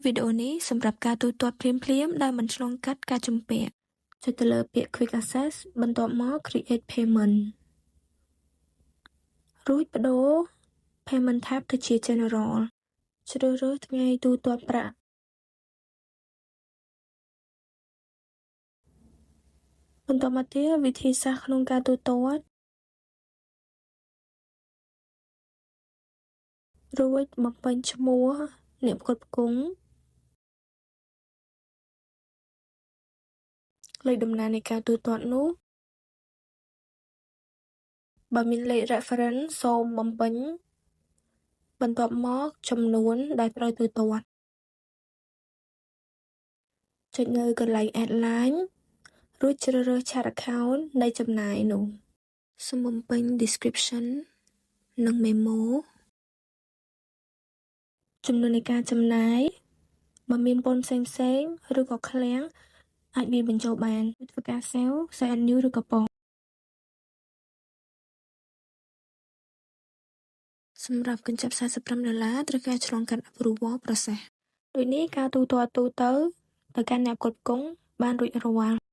វីដេអូនេះសម្រាប់ការទូទាត់ភ្លាមៗដោយមិនឆ្លងកាត់ការជំពាក់ចុចទៅលើពាក្យ Quick Access បន្ទាប់មក Create Payment រួចប្ដូរ Payment Type ទៅជា General ជ្រើសរើសថ្ងៃទូទាត់ប្រាក់បន្តមកទៀតវិធីសាស្ត្រក្នុងការទូទាត់រួចបំពេញឈ្មោះអ្នកផ្គត់ផ្គង់លេខតំណាងនៃការទូទាត់នោះបើមានលេខ reference សូមបំពេញបន្ទាប់មកចំនួនដែលត្រូវទូទាត់ចុចនៅកន្លែង Add Line រួចជ្រើសរើស Chart Account នៃចំណាយនោះសូមបំពេញ description និង memo ចំនួននៃការចំណាយបើមានពន្ធផ្សេងៗឬក៏ឃ្លាំងអាចវាយបញ្ចូលបានធ្វើការ save save new ឬក៏ប៉ុសសម្រាប់កញ្ចប់45ដុល្លារត្រូវការឆ្លងកាត់ approval process ដូចនេះការទូទាត់ទូទៅទៅកាន់អ្នកផ្គត់ផ្គង់បានរួចរាល់។